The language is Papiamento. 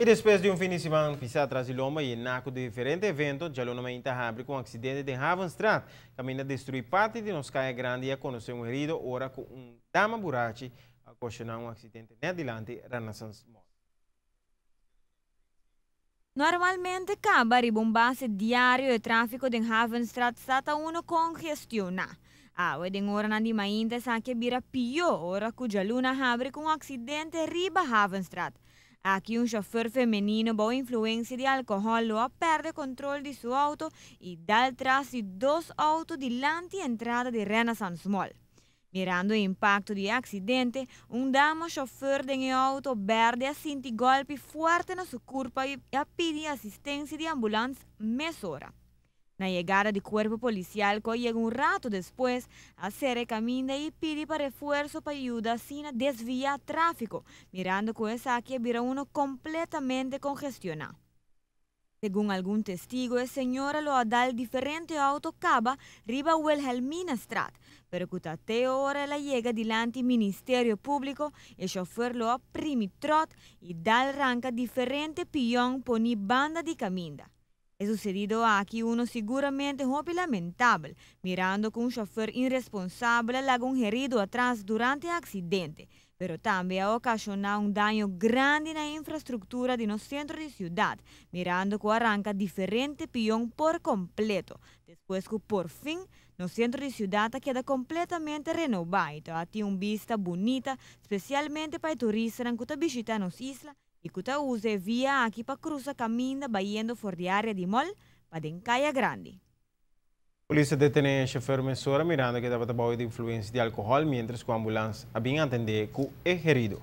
I despues di un fin di siman pisá tras di lomba yená ku diferente evento, djaluna mainta a habri ku un aksidente den Havenstraat, kaminda a destruí parti di nos kaya grandi i a konosé un herido ora ku un dama burachi a okashoná un aksidente nèt dilanti Renaissance Mall. Normalmente kaba riba un base diario e tráfiko den Havenstraat sa ta unu kongestioná. Awe den oranan di mainta esaki a bira pió ora ku djaluna habri ku un aksidente riba Havenstraat. Aki un chauffeur femenino bou influencia di alcohol lo a perde control di su auto y dal tras di dos auto dilanti entrada di Renaissance Mall. Mirando e impacto di e accidente, un dama chauffeur den e auto berde a sinti golpi fuerte na su curpa y a pidi asistencia di ambulance mesora. Na yegada di cuerpo policial cu a yega un rato despues, a cera e caminda y pidi pa refuerzo pa yuda asina desvia trafico, mirando cu esaki a bira uno completamente congestiona. Segun algun testigo e señora lo a dal diferente auto caba riba Wilhelminastraat, pero cu ta te ora el a yega dilanti Ministerio Publico e chauffeur lo a primi trot y dal ranca diferente pion poni banda di caminda. E sucedido aki uno siguramente hopi lamentabel, mirando cu un chauffeur irresponsabel a laga un herido atras durante e accidente, pero tambe a ocasiona un daño grandi na infrastructura di nos centro di ciudad, mirando cu a ranca diferente pion por completo, despues cu por fin nos centro di ciudad a keda completamente renoba y ta tin un bista bunita, specialmente pa e turistanan cu ta bishita nos isla y cu ta usa e via aki pa cruza caminda bayendo for di area di mall pa den Caya Grandi. Polis a detene e chauffeur mesora mirando cu e tabata bou di influencia di alcohol mientras cu ambulance a bin atende cu e herido.